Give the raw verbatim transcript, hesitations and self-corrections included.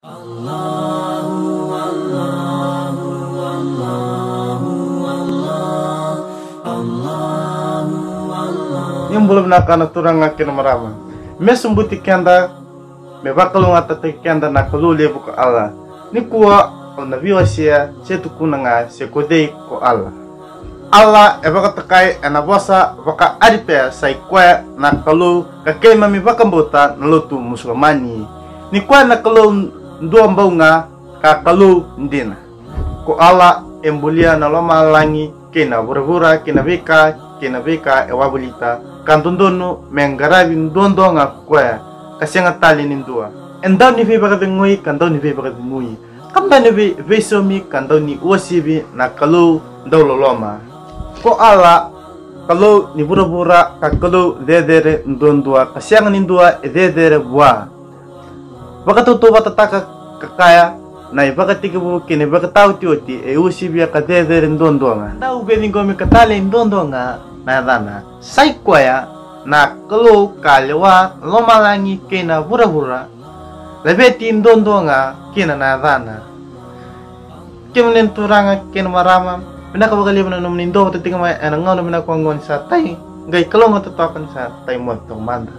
Ni bula vinaka na turaga kei na marama. Me sobuti keda, me vakalougatataki keda na Kalou levu ko Allah. Nikua au na veiwasea se tukuna ga se ko cei ko Allah. Allah e vakatokai ena vosa vaka-Arapea, sa i koya na Kalou ka keimami vakabauta na lotu Musulamani. Ni koya na Kalou dua bau ga ka Kalou dina. Ko Allah e bulia na lomalagi kei na vuravura kei na veika kei na veika e wavolita, ka dodonu me qaravi duadua ga ko koya ka sega tale ni dua. E dau ni veivakacegui ka dau ni veivakacegui, ka dau ni vei, veisaumi ka dau ni uasivi na Kalou dau loloma. Ko Allah, Kalou ni vuravura ka Kalou cecere duadua ka sega ni dua e cecere vua. Vakatautauvatataka ka kaya, na ivakatekivu kei na ivakataotioti e uasivia ka cecere duadua ga. Dau veiciqomi ka talei duadua ga na yacana. Sa i koya na Kalou ka lewa na lomalagi kei na vuravura. Laveti duadua ga kina na yacana. Kemuni na turaga kei na marama, vinaka vakalevu na nomuni dua vata tiko mai ena gauna vinaka oqo ni sa tai qai kalougata toka ni sa tai moce toka mada.